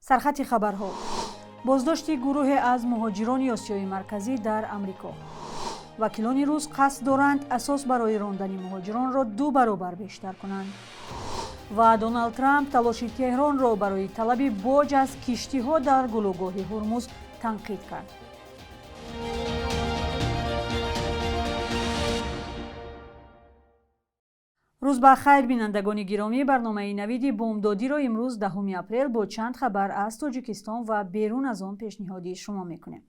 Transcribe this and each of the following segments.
Сархати хабарҳо: боздошти гурӯҳе аз муҳоҷирони Осиёи Марказӣ дар Амрико. Вакилони рус қасд доранд, асос барои рондани муҳоҷиронро ду баробар бештар кунанд. Ва Доналд Трамп талоши Теҳронро барои талаби боҷ аз киштиҳо дар гулӯгоҳи Ҳурмуз танқид кард. Рӯз ба хайр, бинандагони гиромӣ. Барномаи «Навиди бомдодиро» имрӯз, 10 апрел, бо чанд хабар аз Тоҷикистон ва берун аз он пешниҳоди шумо мекунем.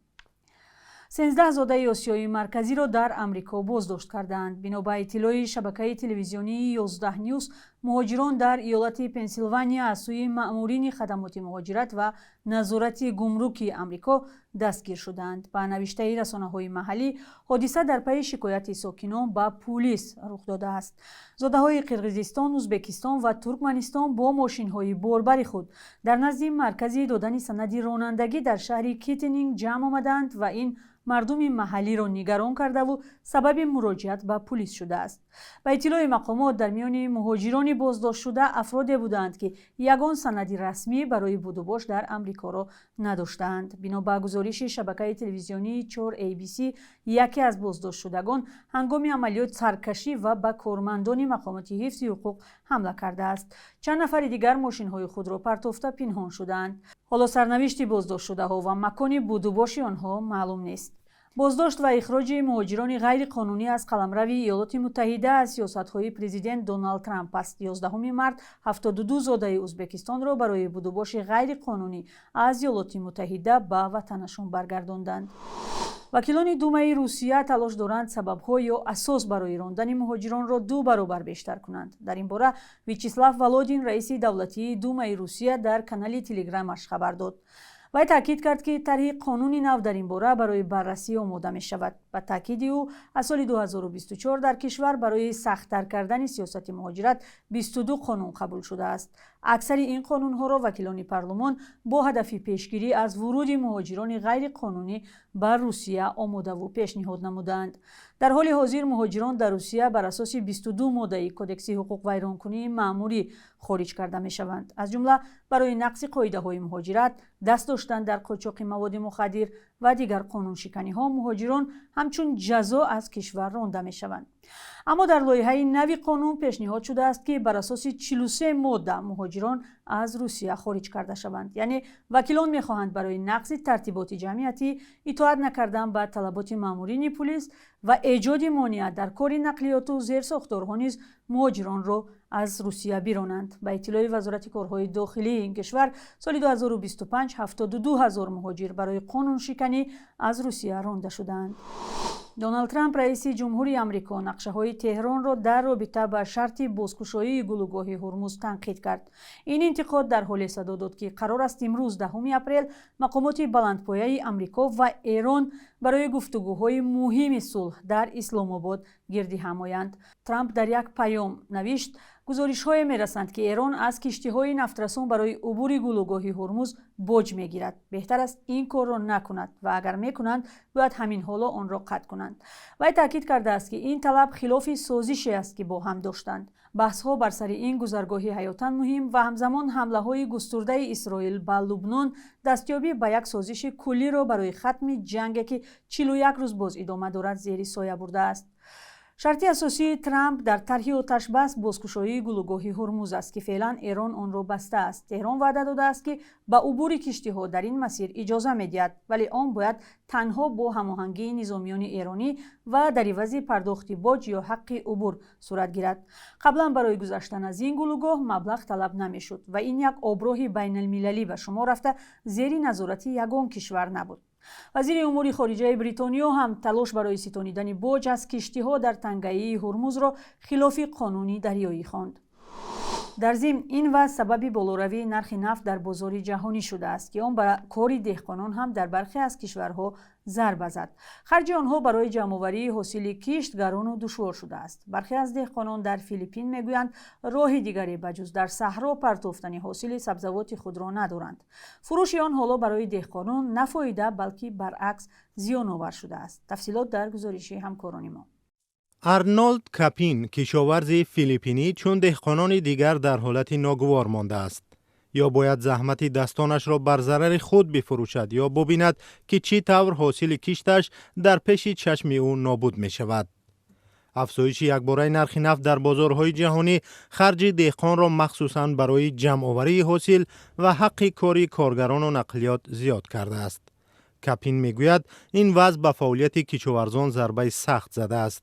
13 зодаи Осиёи Марказиро дар Амрико боздошт кардаанд. Бино ба иттилои шабакаи телевизионии 11 Нюс, муҳоҷирон дар иёлати Пенсилвания аз сӯи маъмурини хадамоти муҳоҷират ва назорати гумруки Амрико дастгир шудаанд. Ба навиштаи расонаҳои маҳаллӣ, ҳодиса дар пайи шикояти сокинон ба пулис рух додааст. Зодаҳои Қирғизистон, Ӯзбекистон ва Туркманистон бо мошинҳои борбари худ дар назди маркази додани санади ронандагӣ дар шаҳри Китенинг ҷамъ омадаанд ва ин мардуми маҳаллиро нигарон кардаву сабаби муроҷиат ба пулис шудааст. Ба иттилои мақомот, дар миёни муҳоҷирони боздоштшуда афроде буданд, ки ягон санади расмӣ барои будубош дар Амрикоро надоштаанд. Бино ба гузориши шабакаи телевизионии 4 ABC, яке аз боздоштшудагон ҳангоми амалиёт саркашӣ ва ба кормандони мақомоти ҳифзи ҳуқуқ ҳамла кардааст. Чанд нафари дигар мошинҳои худро партофта, пинҳон шудаанд. Ҳоло сарнавишти боздоштшудаҳо ва макони будубоши онҳо маълум нест. Боздошт ва ихроҷи муҳоҷирони ғайриқонунӣ аз қаламрави Иёлоти Муттаҳида аз сиёсатҳои президент Доналд Трамп аст. 11 март 72 зодаи Ӯзбекистонро барои будубоши ғайриқонунӣ аз Иёлоти Муттаҳида ба ватанашон баргардонданд. Вакилони Думаи Русия талош доранд, сабабҳо ё асос барои рондани муҳоҷиронро ду баробар бештар кунанд. Дар ин бора Вячеслав Володин, раиси давлатии Думаи Русия, дар канали Телеграмаш хабар дод. Вай таъкид кард, ки тарҳи қонуни нав дар ин бора барои баррасӣ омода мешавад. Ба таъкиди ӯ, аз соли 2024 дар кишвар барои сахттар кардани сиёсати муҳоҷират 22 қонун қабул шудааст. Аксари ин қонунҳоро вакилони парлумон бо ҳадафи пешгирӣ аз вуруди муҳоҷирони ғайриқонунӣ ба Русия омодаву пешниҳод намудаанд. Дар ҳоли ҳозир муҳоҷирон дар Русия бар асоси 22 моддаи Кодекси ҳуқуқвайронкунии маъмурӣ хориҷ карда мешаванд, аз ҷумла барои нақзи қоидаҳои муҳоҷират, даст доштан дар қочоқи маводи мухаддир ва дигар қонуншиканиҳо муҳоҷирон ҳамчун ҷазо аз кишвар ронда мешаванд. Аммо дар лоиҳаи нави қонун пешниҳод шудааст, ки бар асоси 43 модда муҳоҷирон аз Русия хориҷ карда шаванд. Яъне вакилон мехоҳанд барои нақзи тартиботи ҷамъиятӣ, итоат накардан ба талаботи маъмурини пулис ва эҷоди монеа дар кори нақлиёту зерсохторҳо низ муҳоҷиронро аз Русия биронанд. Ба иттилои Вазорати корҳои дохилии ин кишвар, соли 2025 72 ҳазор муҳоҷир барои қонуншиканӣ аз Русия ронда шудаанд. Доналд Трамп, раиси ҷумҳури Амрико, нақшаҳои Теҳронро дар робита ба шарти бозкушоии гулӯгоҳи Ҳурмуз танқид кард. Ин интиқод дар ҳоле садо дод, ки қарор аст имрӯз, 10 апрел, мақомоти баландпояи Амрико ва Эрон барои гуфтугӯҳои муҳими сулҳ дар Исломобод гирди ҳам оянд. Трамп дар як паём навишт: «Гузоришҳое мерасанд, ки Эрон аз киштиҳои нафтрасон барои убури гулӯгоҳи Ҳурмуз боҷ мегирад. Беҳтар аст, ин корро накунад ва агар мекунанд, бояд ҳамин ҳоло онро қатъ кунанд». Вай таъкид кардааст, ки ин талаб хилофи созише аст, ки бо ҳам доштанд. Баҳсҳо бар сари ин гузаргоҳи ҳаётан муҳим ва ҳамзамон ҳамлаҳои густурдаи Исроил ба Лубнон дастёбӣ ба як созиши куллиро барои хатми ҷанге, ки 41 рӯз боз идома дорад, зери соя бурдааст. Шарти асосии Трамп дар тарҳи оташбас бозкушоии гулӯгоҳи Ҳурмуз аст, ки феълан Эрон онро бастааст. Теҳрон ваъда додааст, ки ба убури киштиҳо дар ин масир иҷоза медиҳад, вале он бояд танҳо бо ҳамоҳангии низомиёни эронӣ ва дар ивази пардохти боҷ ё ҳаққи убур сурат гирад. Қаблан барои гузаштан аз ин гулӯгоҳ маблағ талаб намешуд ва ин як оброҳи байналмилалӣ ба шумор рафта, зери назорати ягон кишвар набуд. Вазири умури хориҷаи Бритониё ҳам талош барои ситонидани боҷ аз киштиҳо дар тангаии Ҳурмузро хилофи қонуни дарёӣ хонд. Дар зимн, ин вазъ сабаби болоравии нархи нафт дар бозори ҷаҳонӣ шудааст, ки он ба кори деҳқонон ҳам дар бархе аз кишварҳо зарба зад. Харҷи онҳо барои ҷамъоварии ҳосили кишт гарону душвор шудааст. Бархе аз деҳқонон дар Филиппин мегӯянд, роҳи дигаре ба ҷуз дар саҳро партофтани ҳосили сабзавоти худро надоранд. Фурӯши он ҳоло барои деҳқонон на фоида, балки баръакс зиёновар шудааст. Тафсилот дар гузориши ҳамкорони мо. Арнолд Капин, кишоварзи филиппинӣ, чун деҳқонони дигар дар ҳолати ногувор мондааст. Ё бояд заҳмати дастонашро бар зарари худ бифурӯшад, ё бубинад, ки чӣ тавр ҳосили кишташ дар пеши чашми ӯ нобуд мешавад. Афзоиши якбораи нархи нафт дар бозорҳои ҷаҳонӣ харҷи деҳқонро, махсусан барои ҷамъоварии ҳосил ва ҳаққи кори коргарону нақлиёт, зиёд кардааст. Капин мегӯяд, ин вазъ ба фаъолияти кишоварзон зарбаи сахт задааст.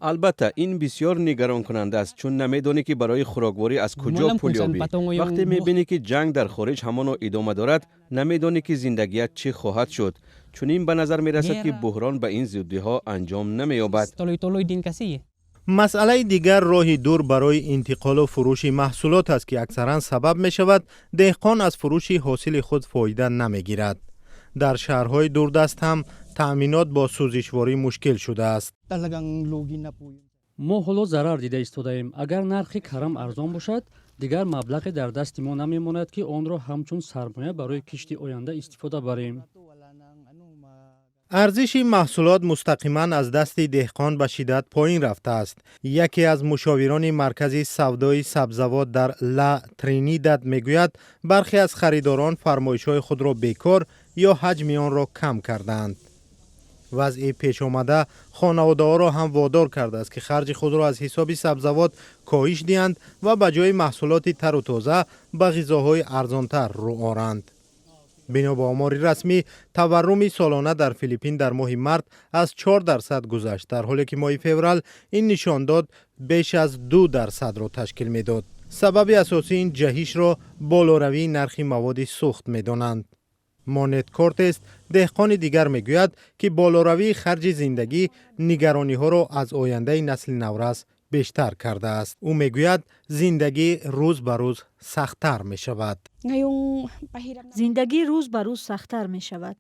Албатта, ин бисёр нигаронкунанда аст, чун намедонӣ, ки барои хӯрокворӣ аз куҷо пул ёбӣ. Вақте мебинӣ, ки ҷанг дар хориҷ ҳамоно идома дорад, намедонӣ, ки зиндагият чӣ хоҳад шуд. Чунин ба назар мерасад, ки буҳрон ба ин зуддиҳо анҷом намеёбад. Масъалаи дигар роҳи дур барои интиқолу фурӯши маҳсулот аст, ки аксаран сабаб мешавад, деҳқон аз фурӯши ҳосили худ фоида намегирад. Дар шаҳрҳои дурдаст ҳам таъминот бо сӯзишворӣ мушкил шудааст. Мо ҳоло зарар дида истодаем. Агар нархи карам арзон бошад, дигар маблағе дар дасти мо намемонад, ки онро ҳамчун сармоя барои кишти оянда истифода барем. Арзиши маҳсулот мустақиман аз дасти деҳқон ба шиддат поин рафтааст. Яке аз мушовирони маркази савдои сабзавот дар Ла Тринидад мегӯяд, бархе аз харидорон фармоишҳои худро бекор ё ҳаҷми онро кам кардаанд. Вазъи пешомада хонаводаҳоро ҳам водор кардааст, ки харҷи худро аз ҳисоби сабзавот коҳиш диҳанд ва ба ҷои маҳсулоти тару тоза ба ғизоҳои арзонтар рӯ оранд. Бино ба омори расмӣ, таварруми солона дар Филиппин дар моҳи март аз 4% гузашт, дар ҳоле ки моҳи феврал ин нишондод беш аз 2%-ро ташкил медод. Сабаби асосии ин ҷаҳишро болоравии нархи маводи сӯхт медонанд. Монет Кортес, деҳқони дигар, мегӯяд, ки болоравии харҷи зиндагӣ нигарониҳоро аз ояндаи насли наврас бештар кардааст. Ӯ мегӯяд, зиндагӣ рӯз ба рӯз сахттар мешавад. Зиндагӣ рӯз ба рӯз сахттар мешавад.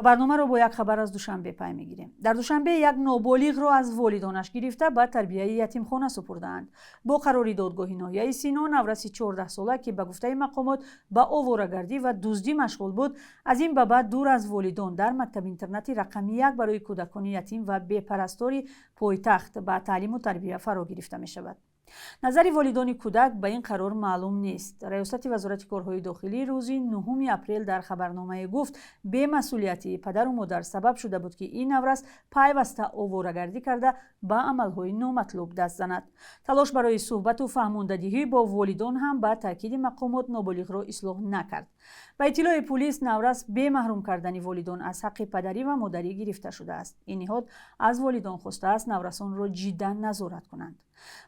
Барномаро бо як хабар аз Душанбе пай мегирем. Дар Душанбе як ноболиғро аз волидонаш гирифта, ба тарбияи ятимхона супурдаанд. Бо қарори додгоҳи ноҳияи Сино, навраси 14сола, ки ба гуфтаи мақомот ба оворагардӣ ва дуздӣ машғул буд, аз ин ба баъд дур аз волидон дар мактаби-интернати рақами 1 барои кӯдакони ятим ва бепарастори пойтахт ба таълиму тарбия фаро гирифта мешавад. Назари волидони кӯдак ба ин қарор маълум нест. Раёсати Вазорати корҳои дохилӣ рӯзи 9 апрел дар хабарномае гуфт, бемасъулияти падару модар сабаб шуда буд, ки ин наврас пайваста оворагардӣ карда, ба амалҳои номатлуб даст занад. Талош барои суҳбату фаҳмондадиҳӣ бо волидон ҳам, ба таъкиди мақомот, ноболиғро ислоҳ накард. Ба иттилои пулис, наврас бе маҳрум кардани волидон аз ҳаққи падарӣ ва модарӣ гирифта шудааст. Ин ниҳод аз волидон хостааст, наврасонро ҷиддан назорат кунанд.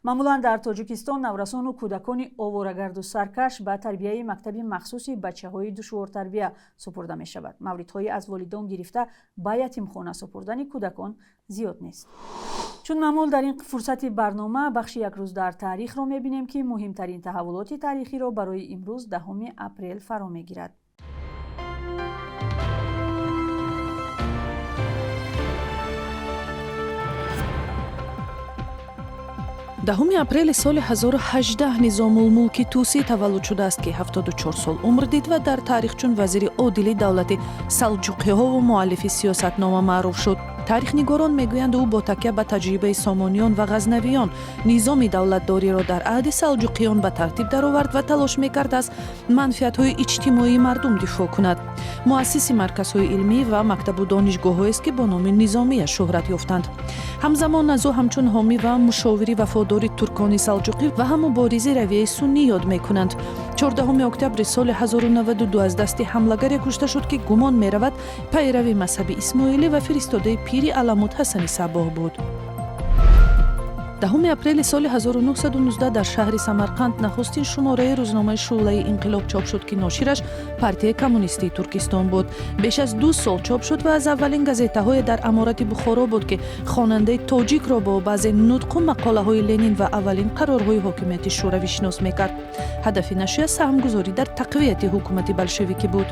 Маъмулан дар Тоҷикистон наврасону кӯдакони оворагарду саркаш ба тарбияи мактаби махсуси бачаҳои душвортарбия супурда мешавад. Мавридҳои аз волидон гирифта, ба ятимхона супурдани кӯдакон зиёд нест. Чун маъмул, дар ин фурсати барнома бахши «Як рӯз дар таърихро мебинем, ки муҳимтарин таҳаввулоти таърихиро барои имрӯз, 10 апрел, фаро мегирад. 10 апрели соли 1018 Низомулмулки Тусӣ таваллуд шудааст, ки 74 сол умр дид ва дар таърих чун вазири одили давлати Салҷуқиҳову муаллифи сиёсатнома маъруф шуд. Таърихнигорон мегӯянд, ӯ бо такя ба таҷрибаи Сомониён ва Ғазнавиён низоми давлатдориро дар аҳди Салҷуқиён ба тартиб даровард ва талош мекард, аз манфиатҳои иҷтимоии мардум дифоъ кунад. Муассиси марказҳои илмӣ ва мактабу донишгоҳҳоест, ки бо номи Низомия шӯҳрат ёфтанд. Ҳамзамон аз ӯ ҳамчун ҳомӣ ва мушовири вафодори туркони салҷуқӣ ва ҳам муборизи равияи суннӣ ёд мекунанд. 14 октябри соли 1092 аз дасти ҳамлагаре кушта шуд, ки гумон меравад, пайрави мазҳаби исмоилӣ ва фиристодаи пири Аламут Ҳасани Сабоҳ буд. 10 апрели соли 1919 дар шаҳри Самарқанд нахустин шумораи рӯзномаи «Шӯълаи инқилоб» чоп шуд, ки ношираш Партияи коммунистии Туркистон буд. Беш аз 2 сол чоп шуд ва аз аввалин газетаҳое дар аморати Бухоро буд, ки хонандаи тоҷикро бо баъзе нутқу мақолаҳои Ленин ва аввалин қарорҳои ҳокимияти шӯравӣ шинос мекард. Ҳадафи нашрия саҳмгузорӣ дар тақвияти ҳукумати болшевикӣ буд.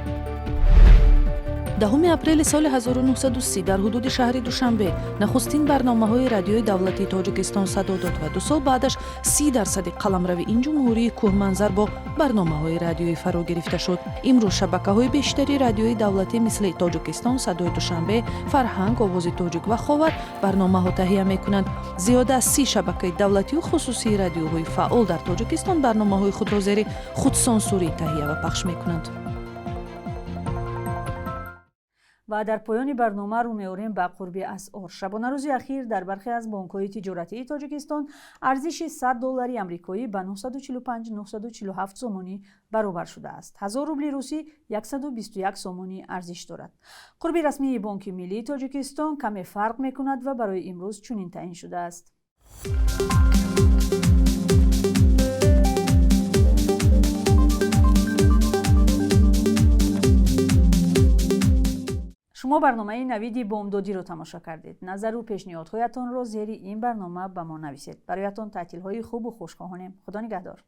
10 апрели соли 1930 дар ҳудуди шаҳри Душанбе нахустин барномаҳои Радиои давлатии Тоҷикистон садо дод ва 2 сол баъдаш 30 дарсади қаламрави ин ҷумҳурии кӯҳманзар бо барномаҳои радиоӣ фаро гирифта шуд. Имрӯз шабакаҳои бештари радиои давлатӣ, мисли Тоҷикистон, Садои Душанбе, Фарҳанг, Овози Тоҷик ва Ховар, барномаҳо таҳия мекунанд. Зиёда аз 30 шабакаи давлатию хусусии радиоҳои фаъол дар Тоҷикистон барномаҳои худро зери худсонсурӣ таҳия ва пахш мекунанд. Ва дар поёни барнома рӯ меорем ба қурби асъор. Шабонарӯзи ахир дар бархе аз бонкҳои тиҷоратии Тоҷикистон арзиши 100 доллари амрикоӣ ба 945-947 сомонӣ баробар шудааст. 1000 рубли русӣ 121 сомонӣ арзиш дорад. Қурби расмии Бонки миллии Тоҷикистон каме фарқ мекунад ва барои имрӯз чунин таъин шудааст. Шумо барномаи Навиди бомдодиро тамошо кардед. Назару пешниҳодҳоятонро зери ин барнома ба мо нависед. Бароятон таътилҳои хубу хуш хоҳонем. Худо нигаҳдор.